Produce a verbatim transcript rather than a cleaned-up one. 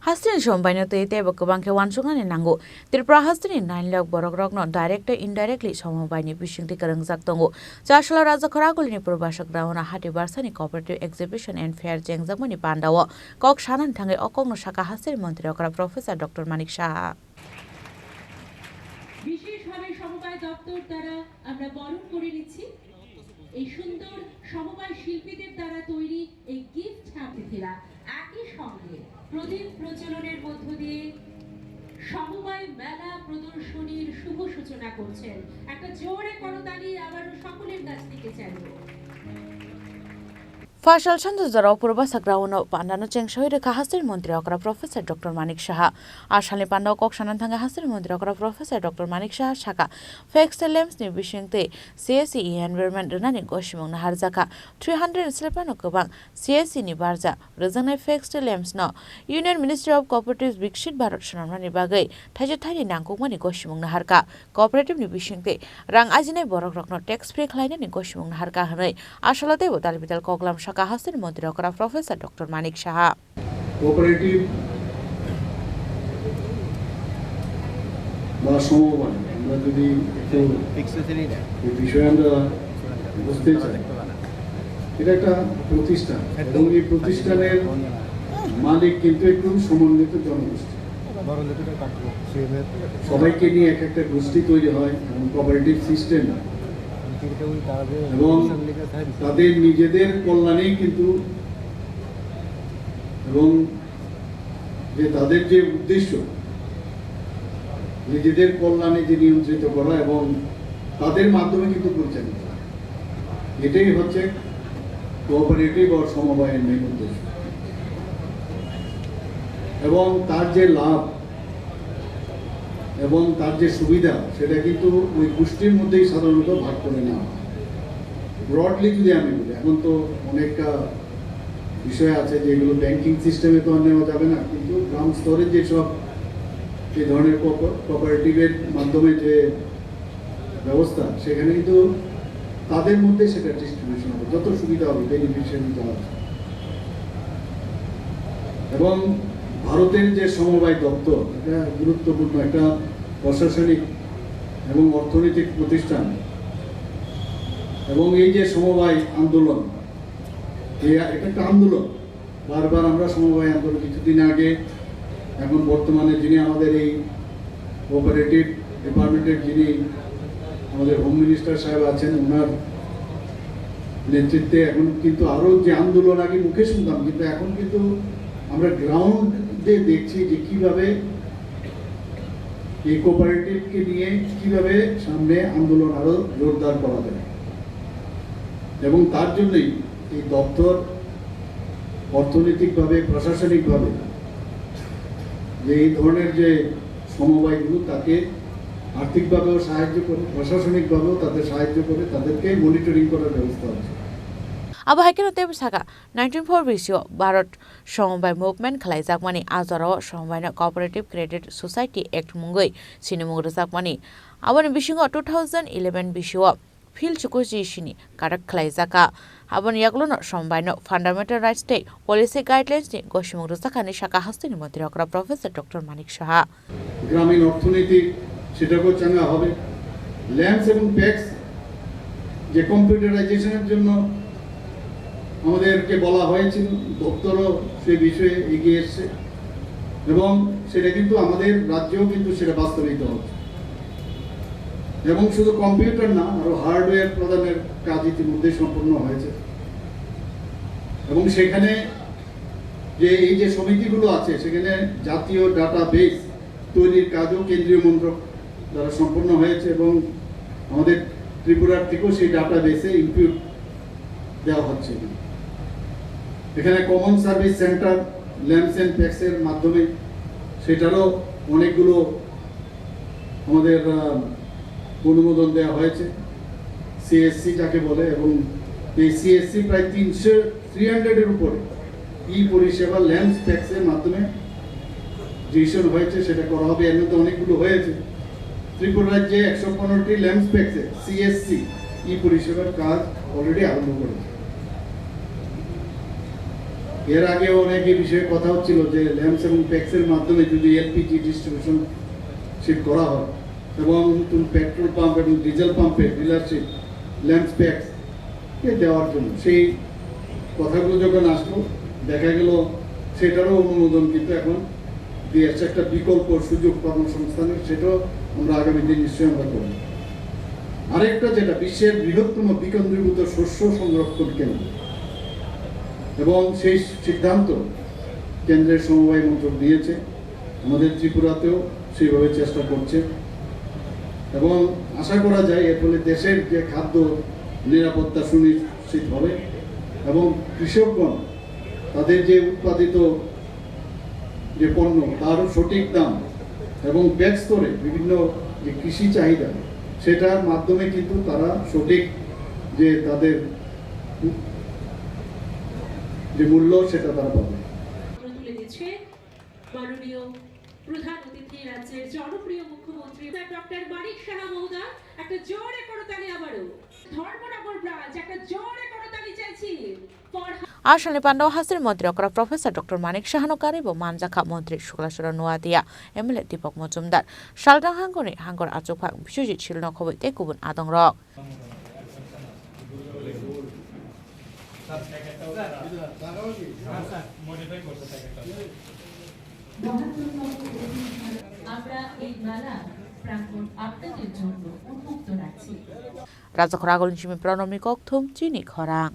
Hasteni sombaino twi teibo kwbang khe uansuknani nango. Tripura hasteni nine lakh borokrokno direct tei indirectly sombaini bisingtwi kwrwngjak tongo. Chasla Rajakhor agulini purbasak Raona Hati Barsani Cooperative Exhibition and Fair chengjakmani pandao kok sanani thangwi o kokno sakha hasteni montri okra Professor Doctor Manik Saha. বিশেষভাবে সমবায় দপ্তর দ্বারা আমরা বরণ করে নিচ্ছি এই সুন্দর সমবায় শিল্পীদের দ্বারা তৈরি এই গিফট হ্যাম্পার। একই সঙ্গে প্রদীপ প্রজ্বলনের মধ্য দিয়ে সমবায় মেলা প্রদর্শনীর শুভ সূচনা করছেন। একটা জোরে করতালি আবারও সকলের কাছ থেকে চাইব। Fasal sanjajaro purba sagraono pandano chengsawi rwkha hasteni montri okra Professor Doctor Manik Saha. Asalni pandao kok sanani thangwi hasteni montri okra Professor Doctor Manik Saha sakha, flex tei lamps ni bisingtwi C S C environment rwnani gosimung naharjakha. Three hundred ni slai phano kwbang C S C ni barja rwjaknai flex tei lamps no Union Ministry of Cooperatives Viksit Bharat swnamnani bagwi thaisa thaini nangkukmani gosimung naharkha. Cooperative ni bisingtwi rang ajinai borokrokno tax free khlainani gosimung naharkha hwnwi asalo teibo dalbidal koklam sakha hasteni montri okra Professor Doctor Manik Saha. Cooperative বা সমবায়, আমরা যদি একটু এই বিষয়ে আমরা বুঝতে চাই, এটা একটা প্রতিষ্ঠান এবং এই প্রতিষ্ঠানের মালিক কিন্তু একটু সমন্বিত জনগোষ্ঠী। সবাইকে নিয়ে এক একটা গোষ্ঠী তৈরি হয় এবং কোঅপারেটিভ সিস্টেম এবং তাদের নিজেদের কল্যাণেই কিন্তু, এবং যে তাদের যে উদ্দেশ্য, নিজেদের কল্যাণে যে নিয়ন্ত্রিত করা এবং তাদের মাধ্যমে কিন্তু পরিচালিত হয়, এটাই হচ্ছে কোঅপারেটিভ বা সমবায়ের মেন উদ্দেশ্য। এবং তার যে লাভ এবং তার যে সুবিধা, সেটা কিন্তু ওই গোষ্ঠীর মধ্যেই সাধারণত ভাগ করে নেওয়া হয়। ব্রডলি যদি আমি বলি, এখন তো অনেক, আহ, বিষয় আছে যেগুলো ব্যাংকিং সিস্টেমে তো আর নেওয়া যাবে না, কিন্তু গ্রাম স্তরে যেসব এই ধরনের কোঅপ-, কোঅপারেটিভের মাধ্যমে যে ব্যবস্থা, সেখানে কিন্তু তাদের মধ্যে সেটা ডিস্ট্রিবিউশন হবে, যত সুবিধা হবে, বেনিফিশিয়ারি যারা আছে। এবং ভারতের যে সমবায় দপ্তর, এটা গুরুত্বপূর্ণ একটা প্রশাসনিক এবং অর্থনৈতিক প্রতিষ্ঠান। এবং এই যে সমবায় আন্দোলন, এই, এটা একটা আন্দোলন। বারবার আমরা সমবায় আন্দোলন, কিছুদিন আগে, এখন বর্তমানে যিনি আমাদের এই কোঅপারেটিভ ডিপার্টমেন্টের যিনি আমাদের হোম মিনিস্টার সাহেব আছেন, ওনার নেতৃত্বে এখন কিন্তু আরও যে আন্দোলন আগে মুখে শুনতাম, কিন্তু এখন কিন্তু আমরা গ্রাউন্ডে দেখছি যে কিভাবে এই কোঅপারেটিভকে নিয়ে কিভাবে সামনে আন্দোলন আরও জোরদার করা যায়। এবং তার জন্যই এই দপ্তর অর্থনৈতিকভাবে, প্রশাসনিকভাবে যে এই ধরনের যে সমবায়গুলো, তাকে আর্থিকভাবেও সাহায্য করে, প্রশাসনিকভাবেও তাদের সাহায্য করে, তাদেরকে মনিটরিং করার ব্যবস্থা আছে। Abo hai kheno teibo sakha, nineteen four bisio Bharat Somobai Movement khlaijakmani a jorao somobaino Cooperative Credit Society Act mungwi sinimung rwjakmani. Aboni bisingo two thousand eleven bisio Phil Chukwuji sini karak khlaijakha. Aboni yagulono somobaino fundamental rights tei policy guidelines ni gosimung rwjakha hinwi sakha hasteni montri okra Professor Doctor Manik Saha. গ্রামীণ অর্থনীতি, সেটাকেও চাঙ্গা হবে। ল্যাম্পস এবং প্যাক্স যে কম্পিউটারাইজেশনের জন্য আমাদেরকে বলা হয়েছিল, দপ্তরও সে বিষয়ে এগিয়ে এসছে এবং সেটা কিন্তু আমাদের রাজ্যেও কিন্তু সেটা বাস্তবায়িত হচ্ছে। এবং শুধু কম্পিউটার না, আরও হার্ডওয়্যার প্রদানের কাজ ইতিমধ্যে সম্পন্ন হয়েছে। এবং সেখানে যে এই যে সমিতিগুলো আছে, সেখানে জাতীয় ডাটাবেস তৈরির কাজও কেন্দ্রীয় মন্ত্রক দ্বারা সম্পন্ন হয়েছে এবং আমাদের ত্রিপুরার থেকেও সেই ডাটাবেসে ইনপুট দেওয়া হচ্ছে। এখানে common service centre lamps and প্যাক্সের মাধ্যমে সেটারও অনেকগুলো আমাদের, আহ, অনুমোদন দেওয়া হয়েছে, সিএসসি যাকে বলে, এবং এই সিএসসি প্রায় তিনশো, থ্রি হান্ড্রেডের উপরে ই পরিষেবা ল্যাম্পস প্যাক্সের মাধ্যমে ডিসিশন হয়েছে, সেটা করা হবে। এর মধ্যে অনেকগুলো হয়েছে। ত্রিপুরা রাজ্যে একশো পনেরোটি ল্যাম্পস প্যাক্সে সিএসসি ই পরিষেবার কাজ অলরেডি আরম্ভ করেছে। এর আগে অনেক এই বিষয়ে কথা হচ্ছিল যে ল্যাম্পস এবং প্যাকসের মাধ্যমে যদি এলপিজি ডিস্ট্রিবিউশনশিপ করা হয় এবং নতুন পেট্রোল পাম্প এবং ডিজেল পাম্পে ডিলারশিপ ল্যাম্পস প্যাকস কে দেওয়ার জন্য সেই কথাগুলো যখন আসলো, দেখা গেল সেটারও অনুমোদন কিন্তু এখন দিয়ে আসছে, একটা বিকল্প সুযোগ কর্মসংস্থানের, সেটাও আমরা আগামী দিন নিশ্চয়ই আমরা করব। আরেকটা, যেটা বিশ্বের বৃহত্তম বিকেন্দ্রীভূত শস্য সংরক্ষণ কেন্দ্র, এবং সেই সিদ্ধান্ত কেন্দ্রের সমবায় মন্ত্রক নিয়েছে, আমাদের ত্রিপুরাতেও সেইভাবে চেষ্টা করছে এবং আশা করা যায় এর ফলে দেশের যে খাদ্য নিরাপত্তা সুনিশ্চিত হবে এবং কৃষকগণ তাদের যে উৎপাদিত যে পণ্য, তার সঠিক দাম এবং প্যাক স্তরে বিভিন্ন যে কৃষি চাহিদা, সেটার মাধ্যমে কিন্তু তারা সঠিক যে তাদের যে মূল্য, সেটা তারা পাবে। তুলে দিচ্ছে মাননীয় প্রধান অতিথি, রাজ্যের জনপ্রিয় মুখ্যমন্ত্রী ডক্টর মানিক সাহা মহোদয়। একটা জোরে করতালি আবারও। ধর্মনগর ব্রাঞ্চ, একটা জোরে করতালি চাইছি। Farhad. Ashalni panda o hasteni montri okra Professor Doctor Manik Sahano karwi bo manjakha montri Suklasora Noatia, M L A Deepak Mojumdar, Salrang hangorni hangor achukphang Biswajit Silno khobwi tei kubun adongrok. আমরা এই মেলা প্রাঙ্গণ আপনাদের জন্য উন্মুক্ত রাখছি। Rajakhor agulni simi Pranobni kokthum chini khorang.